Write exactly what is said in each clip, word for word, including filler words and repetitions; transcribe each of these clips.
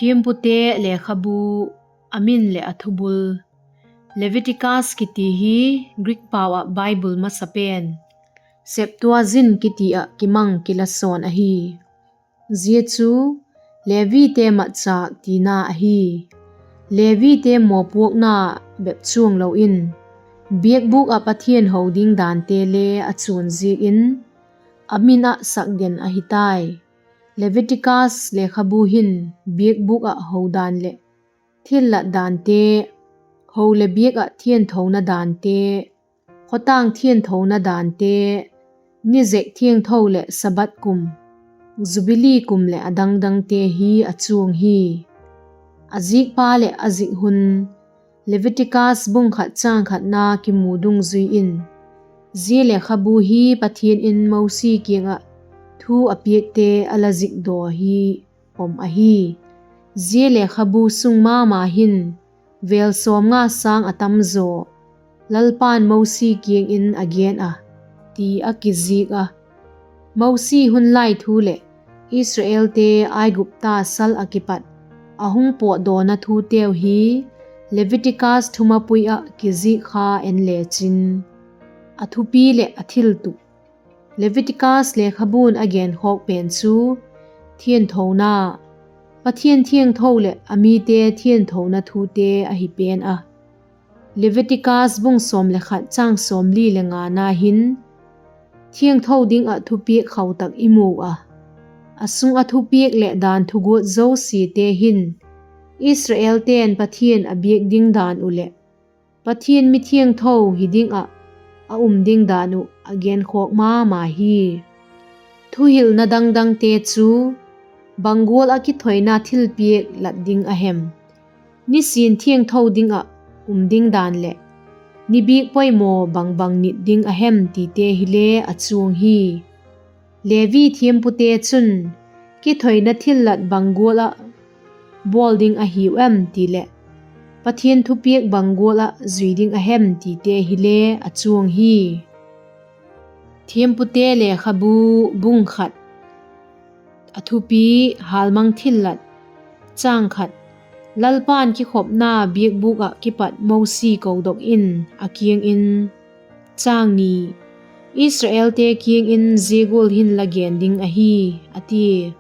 Thiampute lekhabu, a min leh a thubul. Leviticus kiti hi Greek pau ah Bible masapen, Septuagint kiti ah kimang kilasawn ahi. Zia chu Levite matchâk tina ahi. Levite mawpuakna bep chuang lo in, biakbûk ah Pathian ho ding dante le a chuan ziak in, a min ah sakgen ahi tai. Leviticus lekhabu hin biakbûk ah ho dan leh thillat dante, ho leh biak ah thiangthona dante, khawtâng thiangthona dante, ni zek thiangtho leh Sabbath kum, Jubili kum leh a dang dangte hi a chuang hi. A zikpa leh a zik hun, Leviticus bung khat châng khatna kimu dungzui in, zia lekhabu hi Pathian in Mosi kiang ah thu a piakte a la zikdaw hi pom ahi. Zia lekhabu sung ma ma hin vêl sawmnga sâng a tam zaw Lalpa'n Mosi kiang in a gen a, ti a kizik a. Mosi hun lai thu leh Israelte Aigupta sal ah kipat a hung pawtdawna thuteu hi Leviticus thumapui ah kizik kha en lechin, a thupi leh a thiltup. Leviticus lekhabu'n a genkhawk pen chu thiangthona, Pathian thiangtho leh a mite thiangthona thute ahi pen a. Leviticus bung sawm le khat châng sawmli le ngana hin, thiangtho ding ah thupiak khau tak i mu a. A sung ah thupiak leh dan thuguat zosiate hin, Israelte'n Pathian a biak ding dan uh leh Pathian mithiangtho hi ding ah a um ding dan uh a genkhawk ma ma hi. Thuhilna dang dangte chu bang gual ah kithoina thilpiak lat ding a hem, nisin thiangtho ding ah um ding dan leh ni biak poimaw bang bang nit ding a hem tite hile a chuang hi. Levi thiampute chun kithoina thillat bang gual ah bawl ding ahiu em ti leh Pathian thupiak bang gual ah zui ding a hem tite hile a chuang hi. Thiampute lekhabu, bung khat. A thupi: Hâlmang thillat. Châng khat. Lalpa'n kikhopna biakbûk ah kipat Mosi kodok in a kiang in, Châng ni. Israelte kiang in zia gual hin la gen ding ahi, a tia: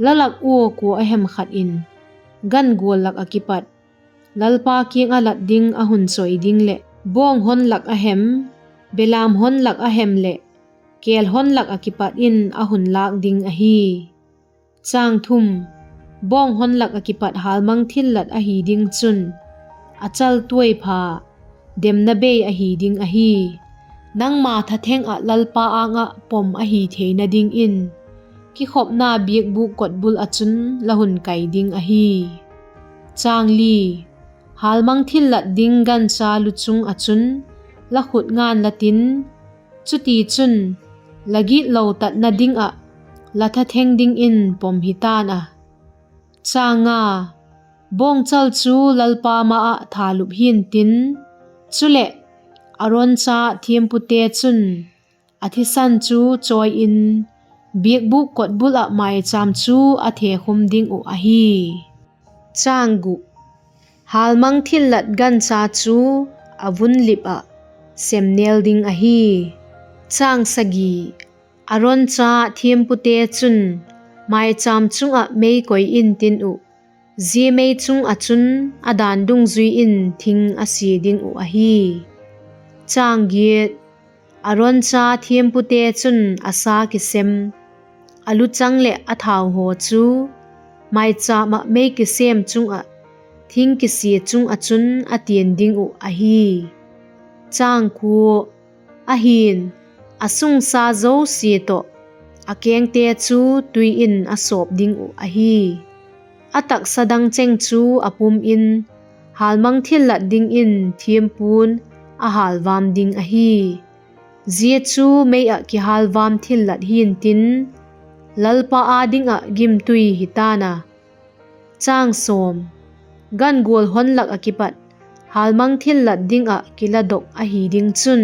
La lak ua kua a hem khat in gan gual lak ah kipat Lalpa kiang ah lat ding a hun choi ding leh bawng hon lak a hem, belam hon lak a hem leh kêl hon lak ah kipat in a hun lâk ding ahi. Châng thum. Bawng hon lak ah kipat hâlmang thillat ahi ding chun a chaltuai pha, demna bei ahi ding ahi. Nangma thatheng ah Lalpa âng ah pom ahi theina dingin kikhopna biakbûk kotbul ah chun la hun kai ding ahi. Châng li. Hâlmang thillat ding gancha luchung ah chun la khut nga'n la tin, chutichun la gitlo tatna ding ah la thatheng dingin pom hi ta'n a. Châng nga. Bawngchal chu Lalpa ma ah thalup hi'ntin, chuleh Aron cha thiampute chun a thisan chu chawi in, biakbûk kotbul ah maichâm chu a thekhum ding uh ahi. Châng guk. Hâlmang thillat gancha chu a vun lip ah sem nêl ding ahi. Châng sagi. Aron cha thiampute chun maichâm chung ah mei koi intin uh, zia mei chung ah chun a dan dungzui in thing a sia ding uh ahi. Châng giat. Aron cha thiampute chun a sa kisem, a luchang leh a thau haw chu maichâm ah mei kisêm chung ah thing kisia chung ah chun a tian ding uh ahi. Châng kua. Ahi'n, a sungsa zosia tawh a kengte chu tui in a sawp ding uh ahi. A taksa dang cheng chu a pum in, hâlmang thillat dingin thiampu'n a hâlvam ding ahi. Zia chu mei ah kihâlvam thillat hi'ntin, Lalpa â ding ah gimtui hi ta'n a. Châng sawm. Gan gual hon lak ah kipat hâlmang thillat ding ah kiladok ahi ding chun,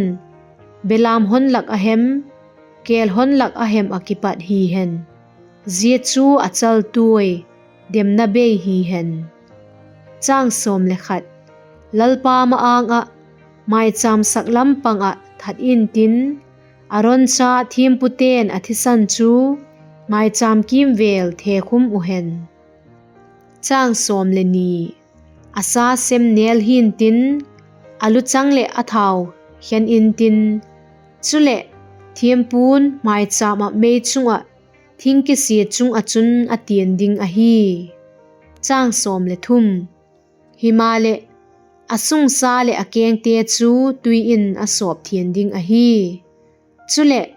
belam hon lak a hem, kêl hon lak a hem ah kipat hi hen, zia chu a chaltuai, demna bei hi hen. Lalpa ma-âng ah maichâm sak lam pang ah that intin, Aron cha thiampute'n a thisan chu maichâm kîmvêl thekhum uh hen. A sa sem nêl hi'ntin, a luchang leh a thau khen intin, chuleh, thiampu'n maichâm ah mei chung ah thing kisia chung ah chun a tian ding ahi. Himaleh, a sungsa leh a kengte chu tui in a sawp thian ding ahi. Chuleh,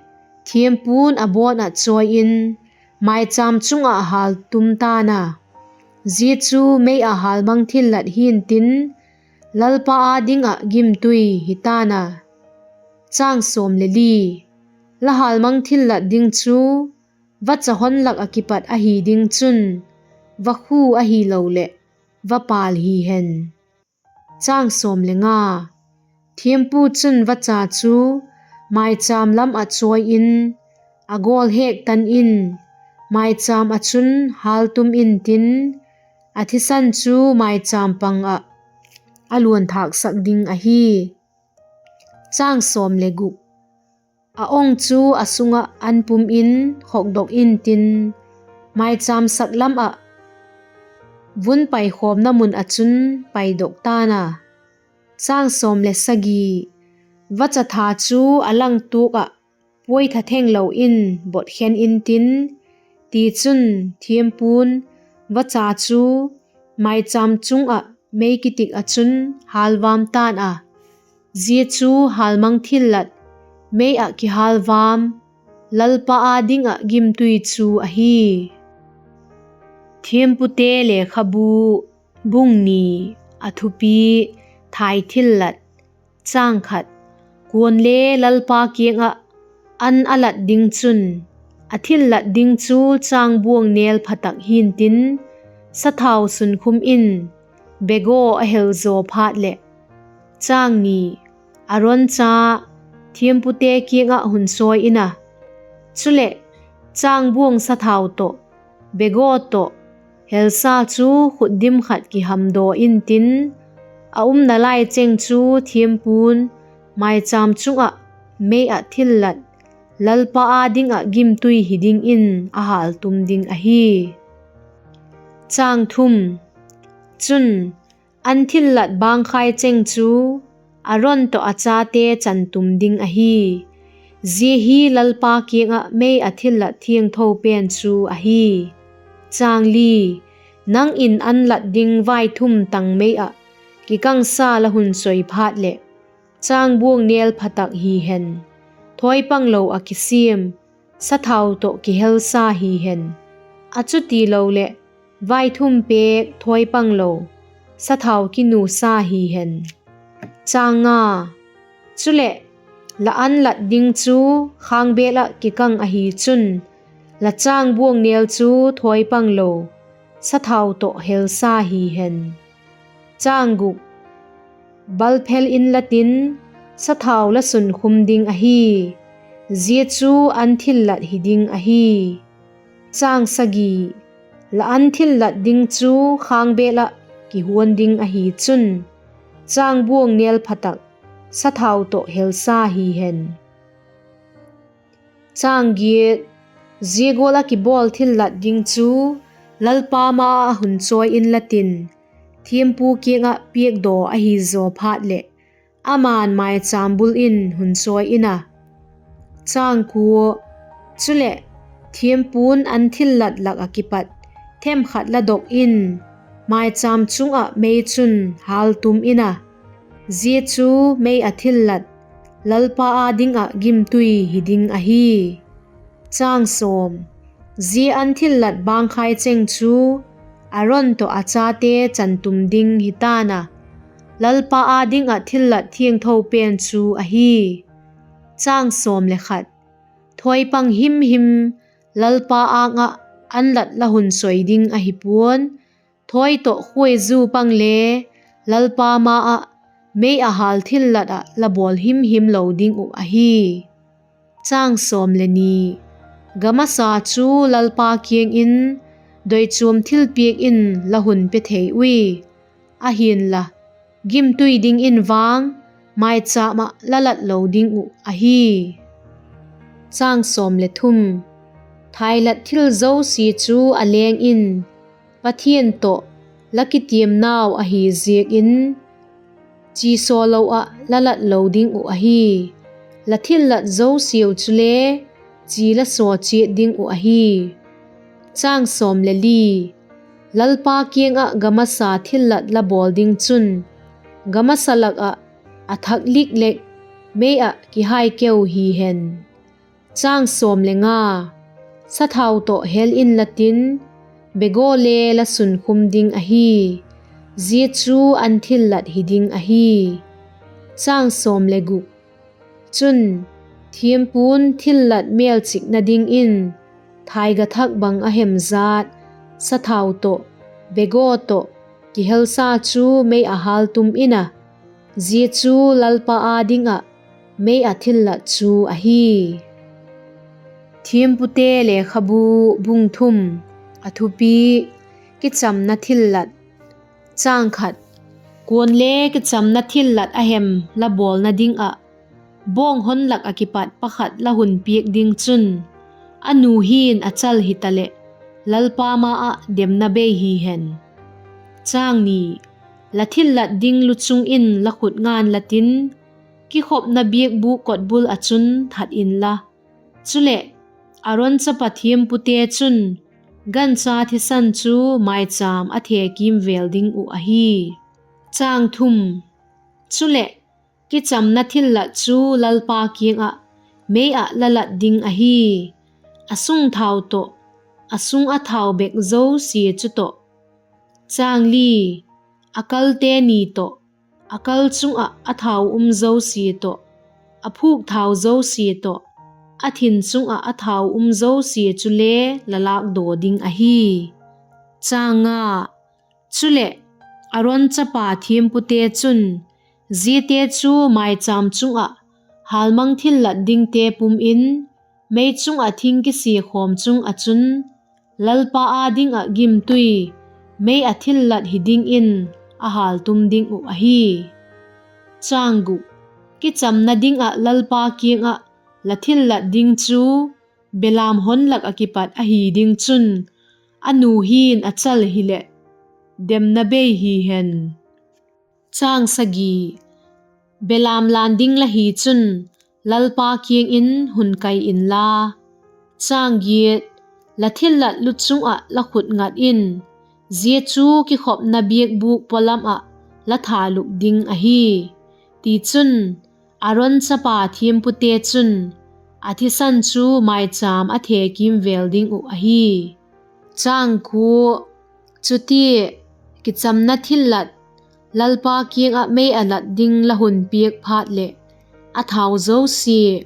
thiampu'n a bawn ah chawi in, maichâm chung ah hâltum ta'n a; zia chu mei ah hâlmang thillat hi'ntin, Lalpa â ding ah gimtui hi ta'n a. La hâlmang thillat ding chu vacha hon lak ah kipat ahi ding chun, vakhu ahiloleh, vapâl hi hen. Thiampu chun vacha chu maichâm lam ah chawi in, a gawl hêk tan in, maichâm ah chun hâltum intin, a thisan chu maichâm pang ah a luanthâksak ding ahi. A ong chu a sung ah an pum in khokdok intin, maichâm sak lam ah vun paikhawmna mun ah chun paidok ta'n a. Vacha tha chu a langtuak ah puai tha thenglo in bot khen intin; tichun, thiampu'n vacha chu maichâm chung ah mei kitik ah chun hâlvam ta'n a; zia chu hâlmang thillat, mei ah kihâlvam, Lalpa â ding ah gimtui chu ahi. Thiampute Lekhabu, bung ni. A thupi: Thai thillat. Kuale Lalpa kiang ah an a lat ding chun, a thillat ding chu chângbuang nêl pha tak hi'ntin, sathau sunkhum in begaw a hel zaw phat leh, Aron cha thiampute kiang ah hun chawi in a; chuleh, chângbuang sathau tawh, begaw tawh, helsa chu khut dim khat kihamdaw intin, a umna lai cheng chu thiampu'n maichâm chung ah mei ah thillat, Lalpa â ding ah gimtui hi dingin a hâltum ding ahi. Chun, an thillat bângkhai cheng chu Aron tawh a chate chantum ding ahi; zia hi Lalpa kiang ah mei ah thillat thiangtho pen chu ahi. Nang in an lat ding vaithum tang mei ah kikangsa la hun chawi phat leh, chângbuang nêl pha tak hi hen, thawi panglo ah kisiam, sathau tawh kihelsa hi hen; a chutiloleh, vaithum pêk thawi panglo, sathau kinusa hi hen. Chuleh, la an lat ding chu khângbêl ah kikang ahi chun, la chângbuang nêl chu thawi panglo, sathau tawh helsa hi hen. Balphel in la tin, sathau la sunkhum ding ahi; zia chu an thillat hi ding ahi. La an thillat ding chu khângbêl ah kihuan ding ahi chun, chângbuang nêl pha tak, sathau tawh helsa hi hen. Zia gual ah kibawl thillat ding chu Lalpa ma ah hun chawi inla tin, thiampu kiang ah piakdaw ahi zaw phat leh, ama'n maichâm bul in hun chawi in a. Chuleh, thiampu'n an thillat lak ah kipat themkhat la dok in, maichâm chung ah mei chun hâltum in a; zia chu mei ah thillat, Lalpa â ding ah gimtui hi ding ahi. Zia an thillat bângkhai cheng chu Aron tawh a chate chantum ding hi ta'n a; Lalpa â ding ah thillat thiangtho pen chu ahi. Thawi pang him him Lalpa âng ah an lat la hun chawi ding ahi pua'n; thawi tawh khuaizu pang le Lalpa ma ah mei a hâl thillat ah la bawl him him lo ding uh ahi. Ga masa chu Lalpa kiang in doichuam thilpiak in la hun pe thei ui; ahi'nla, gimtui dingin vang maichâm ah la lat lo ding uh ahi. Thailat thil zosia chu a leng in, Pathian tawh la kitiamnau ahi ziak in, chi saw lo ah la lat lo ding uh ahi; la thillat zosiau chule chi la saw chiat ding uh ahi. Lalpa kiang ah gamasa thillat la bawl ding chun, gamasa lak ah a thak lik lek mei ah kihaikeu hi hen. Sathau tawh hel inla tin, begaw le la sunkhum ding ahi; zia chu an thillat hi ding ahi. Chun, thiampu'n thillat mêlchikna dingin thaiga thak bang a hem jat, sathau tawh, begaw tawh, kihelsa chu mei ah hâltum in a; zia chu Lalpa â ding ah mei ah thillat chu ahi. Thiampute Lekhabu, bung thum. A thupi: Kichamna thillat. Kuale kichamna thillat a hem la bawlna ding ah bawng hon lak ah kipat pakhat la hun piak ding chun, a nu hin a chal hitaleh, Lalpa ma ah demna bei hi hen. La thillat ding luchung in la khut nga'n la tin, kikhopna biakbûk kotbul ah chun that inla; chuleh, Aron chapa thiampute chun gancha thisan chu maichâm a the kîmvêl ding uh ahi. Chuleh, kichamna thillat chu Lalpa kiang ah mei ah la lat ding ahi, a sung thau tawh, a sung a thau bek zosia chu tawh, a kalte ni tawh, a kal chung ah a thau um zosia tawh, a phûk thau zosia tawh, a thin chung ah a thau um zosia chule la lâkdaw ding ahi. Chuleh, Aron chapa thiampute chun ziate chu maichâm chung ah hâlmang thillat dingte pum in, mei chung ah thing kisia khawm chung ah chun, Lalpa â ding ah gimtui, mei ah thillat hi dingin a hâltum ding uh ahi. Kichamna ding ah Lalpa kiang ah la thillat ding chu belam hon lak ah kipat ahi ding chun, a nu hin a chal hileh, demna bei hi hen. Belam lan ding la hi chun, Lalpa kiang in hun kai inla; la thillat luchung ah la khut ngat in, zia chu kikhopna biakbûk pawlam ah la thalup ding ahi; tichun, Aron chapa thiampute chun a thisan chu maichâm a the kîmvêl ding uh ahi. Chutia kichamna thillat Lalpa kiang ah mei a lat ding la hun piak phat leh, a thau zosia,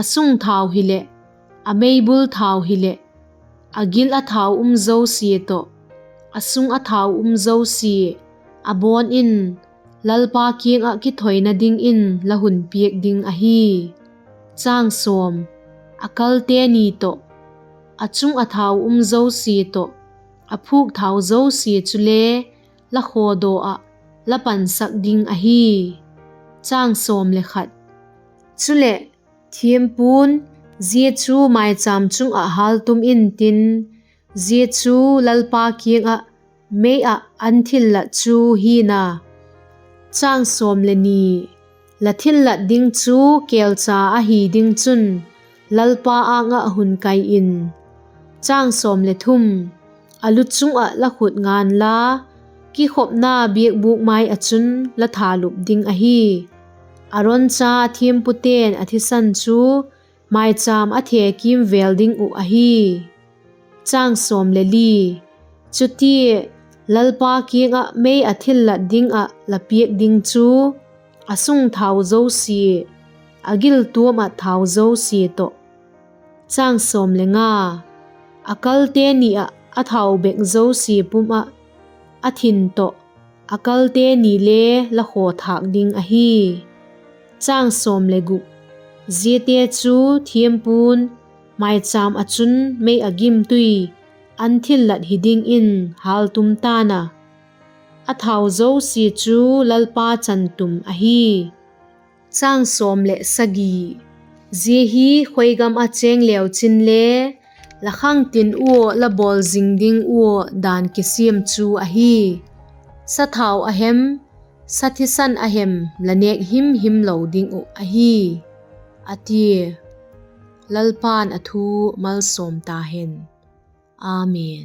a sung thau hileh, a meibul thau hileh, a gil a thau um zosia tawh, a sung a thau um zosia, a bawn in Lalpa kiang ah kithoina dingin la hun piak ding ahi. A kalte ni tawh, a chung a thau um zosia tawh, a phûk thau zosia chule la khawdaw ah la pansak ding ahi. Chuleh, thiampu'n zia chu maichâm chung ah hâltum intin, zia chu Lalpa kiang ah mei ah an thillat chu hi'n a. La thillat ding chu kêlcha ahi ding chun, Lalpa âng ah hun kai in. A luchung ah la khut nga'n la, kikhopna biakbûk mai ah chun la thalup ding ahi; Aron cha thiampute'n a thisan chu maichâm a the kîmvêl ding uh ahi. Chutia Lalpa kiang ah mei ah thillat ding ah la piak ding chu, a sung thau zosia, a giltuam ah thau zosia tawh, a kalte ni ah a thau bek zosia pum ah, a thin tawh, a kalte ni le la khaw thâk ding ahi. Ziate chu thiampu'n maichâm ah chun mei ah gimtui an thillat hi dingin hâltum ta'n a; a thau zosia chu Lalpa chantum ahi. Zia hi khoi gam ah chêng leu chin le la khangtin ua la bawl zing ding ua dan kisiam chu ahi; sathau a hem, sa thisan a hem la nêk him him lo ding uh ahi, a tia. Lalpa'n a thu malsawm ta hen. Amen.